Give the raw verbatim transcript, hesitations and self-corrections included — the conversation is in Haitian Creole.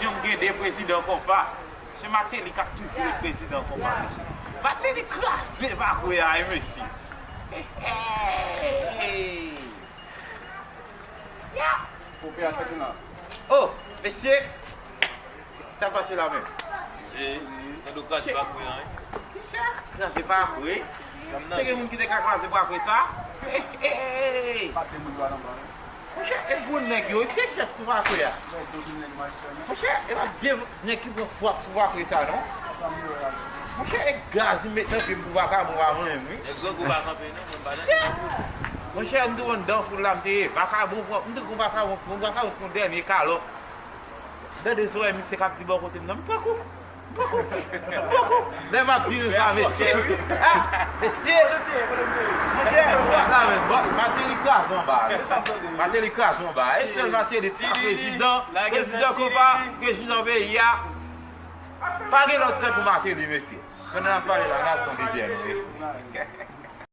Jan m gen de prezidan konpa. Se Martelly k ap toujou ret prezidan konpa, mesye. Martelly kraze Bakwè a, wi, mesye. Hey, hey. Ya! Pope a soti la. Oh, mesye. Sa k pase la menm? Mesye, nan do kraze Bakwè a, wi. Kisa? Kraze Bakwè? Sa m nan. Se gen moun ki te ka kraze Bakwè sa? Hey, hey, hey. Pase moun yo anba. Monchè, e gwo nèg yo, ki te chèf sou Bakwè a? Monchè, e pa de nèg ki pran frap sou Bakwè sa, non? Monchè, e gaz ou met nan pye m pou vakabon pa vann m, wi. Nèg grangou pa kanpe, non, mwen pa nan. Monchè, m tou anndan foul la, m te ye. Vakabon pran, m te gon vakabon, gon vakabon pran dènye kalòt. Tande sa w wè misye k ap di bò kote m nan, m pran kou. Poko, poko. Lè m ap di nou sa, mesye. Ah, mesye. Monchè, nou pa ka menm. Bon, Martelly kraze anba. Martelly kraze anba. E sèl Martelly pa prezidan. Prezidan konpa, prezidan peyi a. Pa gen lòt tankou Martelly, mesye. Pandan n ap pale la, n ap tonbe dèyè nou, mesye.